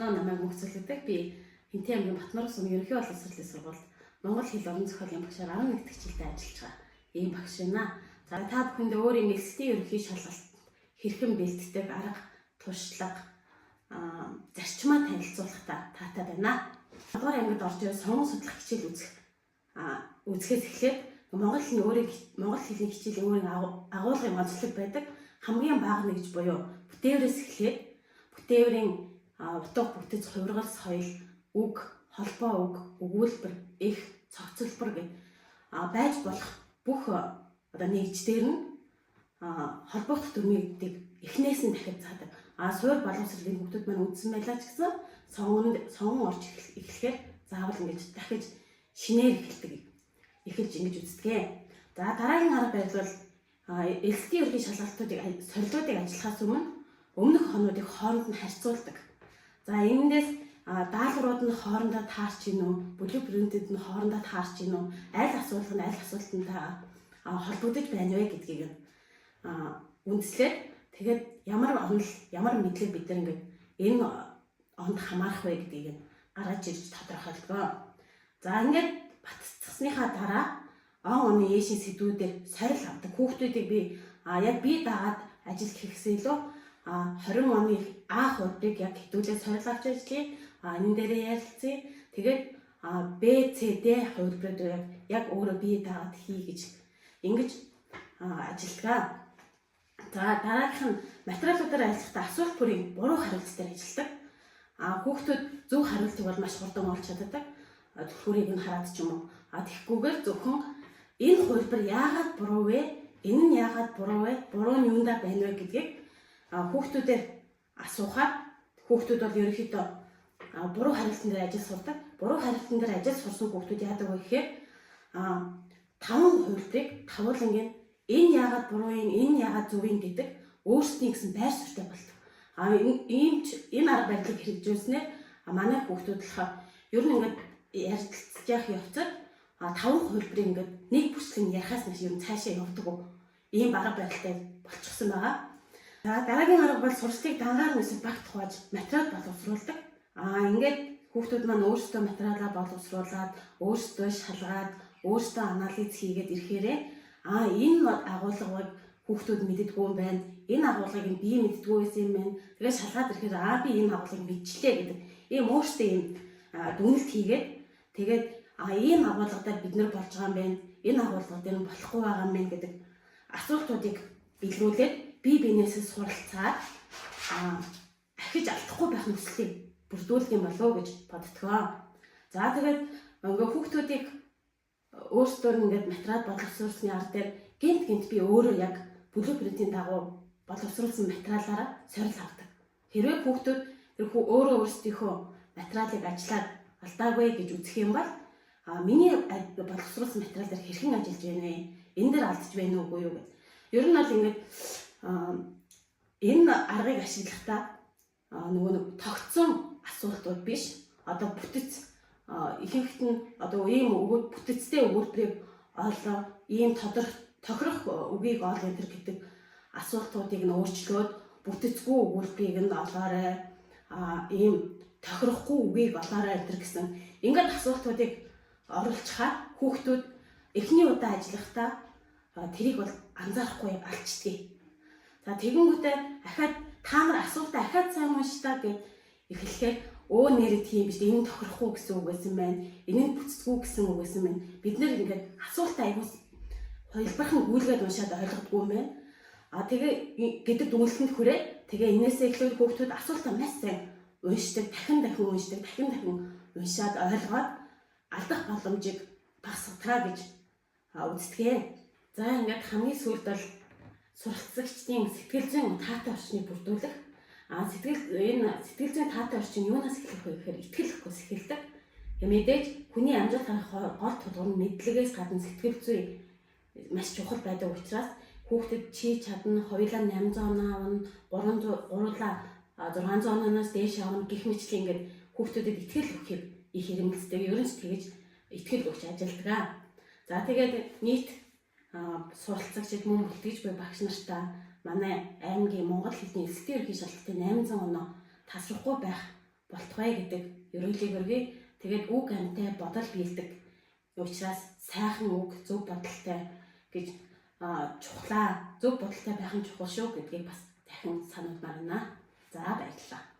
Сайн уу, намайг мөгцөлдөг. Би Хинтээ аймгийн Батнуруу сумын ерөнхий боловсролын сургуульд монгол хэл орон зохиолын багшаар 11 дахь жилдээ ажиллаж байгаа ийм багш байна. За, та бүхэндээ өөрийн элсэлтийн ерөнхий шалгалт хэрхэн бэлддэг арга, туршлага, зарчмаа танилцуулахдаа таатай байна. 10 дугаар ангид орж ирээ сонгон судлах хичээл үзэх үзэхээс эхлээд монгол хэлний өөрийн монгол хэлний хичээлийн өөрийн агуулгын онцлог байдаг. Хамгийн бага нэгж буюу бүтээврээс эхлээд бүтээврийн утга, бүтэц, хувиргал, соёл, үг, холбоо үг, өгүүлбэр, эх, цогцлбор гэх байж болох бүх одоо нэгж дээр нь холбогдох дүрмүүдийг эхнээс нь дахиж заадаг. Суурь боловсролын хүүхдүүд маань үзсэн байлаа ч гэсэн сонгонд сонгон орж эхлэхээр заавал ингэж дахиж шинээр эхэлдэг. Эхэлж ингэж үздэг. За, дараагийн арга барил бол элсэлтийн ерөнхий шалгалтуудыг, сорилтуудыг ажиллахаас өмнө өмнөх хонуудыг хооронд нь харьцуулдаг. За, энэндээс даалгаврууд нь хоорондоо таарч гин үү, blueprint-үүд нь хоорондоо таарч гин үү, аль асуулга нь аль асуултантай холбогдож байна вэ гэдгийг нь үндэслээд, тэгээд ямар онол, ямар мэдлэг бид нар ингээд энэ онд хамаарах вэ гэдгийг нь гаргаж ирж тодорхойлдог. За, ингээд батцсныхаа дараа он оны ээшийн сэдвүүдээр сорил авдаг. Хүүхдүүдийг би яг би дагаад ажил хийхээс илүү 20 оны А хувьдыг яг хэдүүлээ сорил авч ажиллая. Энэ дээрээ ярилцъя. Тэгээд Б, С, Д хувилбарууд яг өөрөө би дагаад хий гэж ингэж ажилладаг. За, дараагийнх нь материалуудаар ажиллахдаа асуулт бүрийн буруу хариулт дээр ажилладаг. Хүүхдүүд зөв хариултыг бол маш хурдан олж чаддаг. Түлхүүрийг нь хараад ч юм уу. Тэгэхгүйгээр зөвхөн энэ хувилбар яагаад буруу вэ? Энэ нь яагаад буруу вэ? Буруу нь юундаа байна вэ гэдгийг хүүхдүүдээр асуухаар хүүхдүүд бол ерөнхийдөө буруу хариултан дээр ажил сурдаг. Буруу хариултан дээр ажил сурсан хүүхдүүд яадаг вэ гэхээр таван хувилбарыг тавуулангийн энэ яагаад буруу юм, энэ яагаад зөв юм гэдэг өөрсдийн гэсэн байр суурьтай болдог. Ийм ч энэ арга барилыг хэрэгжүүлснээр манай хүүхдүүд болохоор ер нь ингээд ярилцж явах явцад таван хувилбарыг ингээд нэг бүрчлэн ярихаас нэш ер нь цаашаа явдаг. Ийм арга барилтай болчихсон байгаа. За, дараагийн арга бол сурчлалыг дангаар нүсэл багт хувааж материал боловсруулдаг. Ингээд хүүхдүүд маань өөрсдөө материалаа боловсруулад, өөрсдөө шалгаад, өөрсдөө анализ хийгээд ирэхээрээ энэ агуулгыг хүүхдүүд мэддэггүй юм байна. Энэ агуулгыг нь би мэддэггүй байсан юм байна. Тэгээд шалгаад ирэхээр би энэ агуулгыг мэдчлээ гэдэг ийм өөрсдөө ийм дүгнэлт хийгээд, тэгээд ийм агуулга дээр бид нар болж байгаа юм байна. Энэ агуулга дээр нь болохгүй байгаа юм байна гэдэг асуултуудыг илрүүлээд бие биенээсээ суралцаад ахиж алдахгүй байх нөхцөлийг бүрдүүлэх юм болов уу гэж боддгоо. За, тэгээд ингээ хүүхдүүдийг өөрсдөө ингээд материал боловсруулсны арга дээр гинт гинт би өөрөө яг blueprint-ийн дагуу боловсруулсан материалаараа сорил авдаг. Хэрвээ хүүхдүүд тэр өөрөө өөрсдийнхөө материалыг ажиллаад алдаагүй гэж үзэх юм бол миний боловсруулсан материал дээр хэрхэн ажиллаж байна вэ? Энэ дээр алдаж байна уугүй юу гэд. Ер нь бол ингээд энэ аргыг ашиглахдаа нөгөө нэг тогтсон асуултууд биш. Одоо бүтэц ихэнхт нь одоо ийм бүтэцтэй өгүүлбэрийг олоо, ийм тохирох үгийг ол энэ төр гэдэг асуултуудыг нь өөрчлөөд бүтэцгүй өгүүлбэрийг нь олоорой. Ийм тохирохгүй үгийг олоорой энэ төр гэсэн ингээд асуултуудыг оруулчихаар хүүхдүүд эхний удаа ажиллахдаа тэрийг бол анзаарахгүй алчдгийг. За, тэгэнгүүтээ ахаад та нар асуултаа ахаад сайн уншдаа гэд эхлэхээр өө нэрээ тийм биш, энэ тохирохгүй гэсэн үг байсан байна. Энэ нь бүтэцгүй гэсэн үг байсан байна. Бид нэр ингээд асуултаа айгуу хувилбархан гүйлгээд уншаад ойлгодгүй юм байна. Тэгээ гэдэг дүгнэлтэнд хүрээ. Тэгээ энээсээ эхлээд хүүхдүүд асуултаа маш сайн уншдаг, дахин дахин уншдаг, дахин дахин уншаад ойлгоод алдах боломжийг багасгадаг гэж үздэг. За, ингээд хамгийн сүүлд бол суралцагчдын сэтгэл зүйн таатай орчныг бүрдүүлэх. Сэтгэл энэ сэтгэл зүйн таатай орчин юунаас эхлэх вэ гэхээр итгэл өгөхөөс эхэлдэг. Мэдээж хүний амжилт гаргах гол тулгуур нь мэдлэгээс гадна сэтгэл зүй маш чухал байдаг учраас хүүхдэд чи чадна, хоёулаа 800 оноо авна, 300 гурлаа 600 оноос дээш авна гэх мэтлэн ингээд хүүхдүүдэд итгэл өгөхийг их хэрэгэлцдэг. Ер нь ч тэгэж итгэл өгч ажилладаг. За, тэгээд нийт суралцагчид мөн бүлтгэж буй багш нартаа манай аймгийн монгол хэлний элсэлтийн ерөнхий шалгалтын 800 оноо тасрахгүй байх болтугай гэдэг ерөөлийг өргөе. Тэгээд үг амьтай бодол биелдэг учраас сайхан үг, зөв бодолтой гэж чухлаа. Зөв бодолтой байх нь чухал шүү гэдгийг бас дахин сануулмаар байна. За, баярлалаа.